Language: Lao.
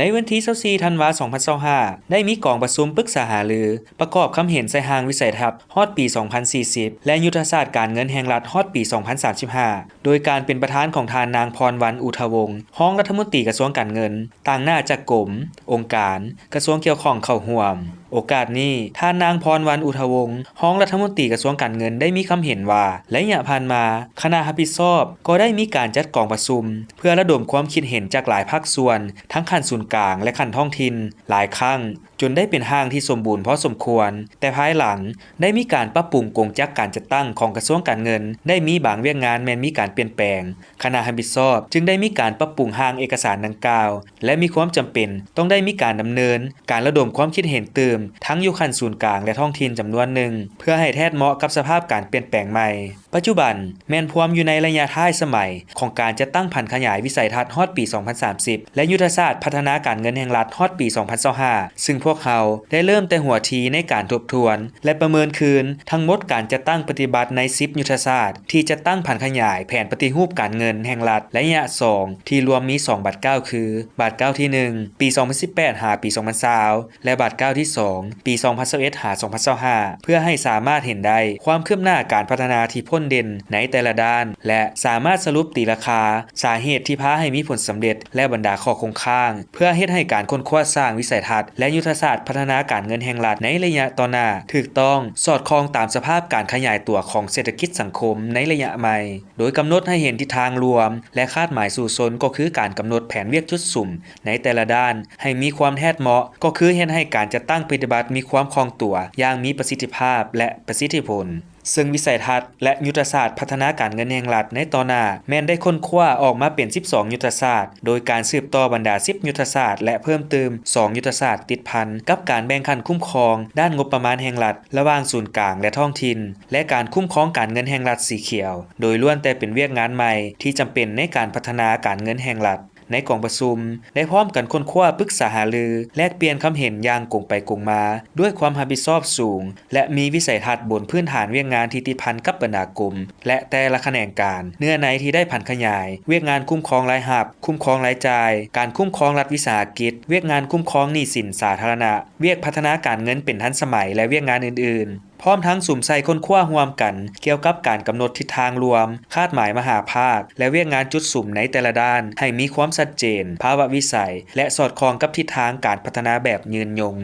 ໃນວັນທີຊາວສີ່ທັນວາ ສອງພັນຊາວຫ້າ ໄດ້ມີກອງປະຊຸມປຶກສາຫາລື ປະກອບຄຳເຫັນໃສ່ຮ່າງວິໄສທັດຮອດປີສອງພັນສີ່ສິບ ແລະ ຍຸດທະສາດການເງິນແຫ່ງລັດຮອດປີສອງພັນສາມສິບຫ້າ ໂດຍການເປັນປະທານຂອງທ່ານນາງ ພອນວັນ ອຸທະວົງ ຮອງລັດຖະມົນຕີກະຊວງການເງິນ, ຕາງໜ້າຈາກກົມ, ອົງການ, ກະຊວງກ່ຽວຂ້ອງເຂົ້າຮ່ວມ. ໂອກາດນີ້, ທ່ານນາງ ພອນວັນ ອຸທະວົງ ຮອງລັດຖະມົນຕີກະຊວງການເງິນ ໄດ້ມີຄຳເຫັນວ່າ, ໄລຍະຜ່ານມາ, ຄະນະຮັບຜິດຊອບກໍໄດ້ມີການຈັດກອງປະຊຸມ ເພື່ອລະດົມຄວາມຄິດເຫັນຈາກຫຼາຍພາກສ່ວນ, ທັງຂັ້ນສູນກາງ ແລະ ຂັ້ນທ້ອງຖິ່ນ ຫຼາຍຄັ້ງ, ຈົນໄດ້ເປັນຮ່າງທີ່ສົມບູນພໍສົມຄວນ. ແຕ່ພາຍຫຼັງ, ໄດ້ມີການປັບປຸງກົງຈັກການຈັດຕັ້ງຂອງກະຊວງການເງິນ, ໄດ້ມີບາງວຽກງານແມ່ນມີການປ່ຽນແປງ. ຄະນະຮັບຜິດຊອບຈຶ່ງໄດ້ມີການປັບປຸງຮ່າງເອກະສານດັ່ງກ່າວ ແລະ ມີຄວາມຈຳເປັນຕ້ອງໄດ້ມີການດຳເນີນການລະດົມຄວາມຄິດເຫັນຕື່ມ ທັງຢູ່ຂັ້ນສູນກາງ ແລະ ທ້ອງຖິ່ນຈຳນວນໜຶ່ງ ເພື່ອໃຫ້ແທດເໝາະກັບສະພາບການປ່ຽນແປງໃໝ່. ປັດຈຸບັນແມ່ນພວມຢູ່ໃນໄລຍະທ້າຍສະໄໝຂອງການຈັດຕັ້ງຜັນຂະຫຍາຍວິໄສທັດຮອດປີສອງພັນສາມສິບ ແລະ ຍຸດທະສາດພັດທະນາການເງິນແຫ່ງລັດຮອດປີສອງພັນຊາວຫ້າ ຊຶ່ງພວກເຮົາໄດ້ເລີ່ມແຕ່ຫົວທີໃນການທົບທວນ ແລະ ປະເມີນຄືນທັງໝົດການຈັດຕັ້ງປະຕິບັດໃນສິບຍຸດທະສາດ ທີ່ຈັດຕັ້ງຜັນຂະຫຍາຍແຜນປະຕິຮູບການເງິນແຫ່ງລັດໄລຍະສອງ ທີ່ລວມມີສອງບາດກ້າວຄື ບາດກ້າວທີໜຶ່ງ ປີສອງພັນສິບແປດ ຫາປີສອງພັນຊາວ ແລະ ບາດກ້າວທີສອງ ປີສອງພັນຊາວເອັດ ຫາ ສອງພັນຊາວຫ້າ ເພື່ອໃຫ້ສາມາດເຫັນໄດ້ຄວາມຄືບໜ້າການພັດທະນາທີ່ພົ້ນເດັ່ນໃນແຕ່ລະດ້ານ ແລະ ສາມາດສະຫຼຸບຕີລາຄາ ສາເຫດທີ່ພາໃຫ້ມີຜົນສຳເລັດ ແລະ ບັນດາຂໍ້ຄົງຄ້າງ ເພື່ອເຮັດໃຫ້ການຄົ້ນຄວ້າສ້າງວິໄສທັດ ແລະ ຍຸດທະສາດພັດທະນາການເງິນແຫ່ງລັດໃນໄລຍະຕໍ່ໜ້າຖືກຕ້ອງ, ສອດຄ່ອງຕາມສະພາບການຂະຫຍາຍຕົວຂອງເສດຖະກິດສັງຄົມໃນໄລຍະໃໝ່, ໂດຍກຳນົດໃຫ້ເຫັນທິດທາງລວມ ແລະ ຄາດໝາຍສູ້ຊົນ ກໍຄືການກຳນົດແຜນວຽກຈຸດສຸມໃນແຕ່ລະດ້ານໃຫ້ມີຄວາມແທດເໝາະ, ກໍຄືເຮັດໃຫ້ການຈັດຕັ້ງປະຕິບັດມີຄວາມຄ່ອງຕົວຢ່າງມີປະສິດທິພາບ ແລະ ປະສິດທິຜົນ. ເຊິ່ງວິໄສທັດ ແລະ ຍຸດທະສາດພັດທະນາການເງິນແຫ່ງລັດໃນຕໍ່ໜ້າ ແມ່ນໄດ້ຄົ້ນຄວ້າອອກມາເປັນສິບສອງຍຸດທະສາດ, ໂດຍການສືບຕໍ່ບັນດາສິບຍຸດທະສາດ ແລະ ເພີ່ມຕື່ມສອງຍຸດທະສາດຕິດພັນກັບການແບ່ງຂັ້ນຄຸ້ມຄອງດ້ານງົບປະມານແຫ່ງລັດ ລະຫວ່າງສູນກາງ ແລະ ທ້ອງຖິ່ນ ແລະ ການຄຸ້ມຄອງການເງິນແຫ່ງລັດສີຂຽວ, ໂດຍລ້ວນແຕ່ເປັນວຽກງານໃໝ່ທີ່ຈຳເປັນໃນການພັດທະນາການເງິນແຫ່ງລັດ. ໃນກອງປະຊຸມ ໄດ້ພ້ອມກັນຄົ້ນຄວ້າ, ປຶກສາຫາລື, ແລກປ່ຽນຄຳເຫັນຢ່າງກົງໄປກົງມາ ດ້ວຍຄວາມຮັບຜິດຊອບສູງ ແລະ ມີວິໄສທັດບົນພື້ນຖານວຽກງານທີ່ຕິດພັນກັບບັນດາກົມ ແລະ ແຕ່ລະຂະແໜງການ, ເນື້ອໃນທີ່ໄດ້ຜັນຂະຫຍາຍ, ວຽກງານຄຸ້ມຄອງລາຍຮັບ, ຄຸ້ມຄອງລາຍຈ່າຍ, ການຄຸ້ມຄອງລັດວິສາຫະກິດ, ວຽກງານຄຸ້ມຄອງໜີ້ສິນສາທາລະນະ, ວຽກພັດທະນາການເງິນເປັນທັນສະໄໝ ແລະ ວຽກງານອື່ນໆ. ພ້ອມທັງສຸມໃສ່ຄົ້ນຄວ້າຮ່ວມກັນກ່ຽວກັບການກຳນົດທິດທາງລວມ, ຄາດໝາຍມະຫາພາກ ແລະ ວຽກງານຈຸດສຸມໃນແຕ່ລະດ້ານໃຫ້ມີຄວາມຊັດເຈນ, ພາວະວິໄສ ແລະ ສອດຄ່ອງກັບທິດທາງການພັດທະນາແບບຍືນຍົງ.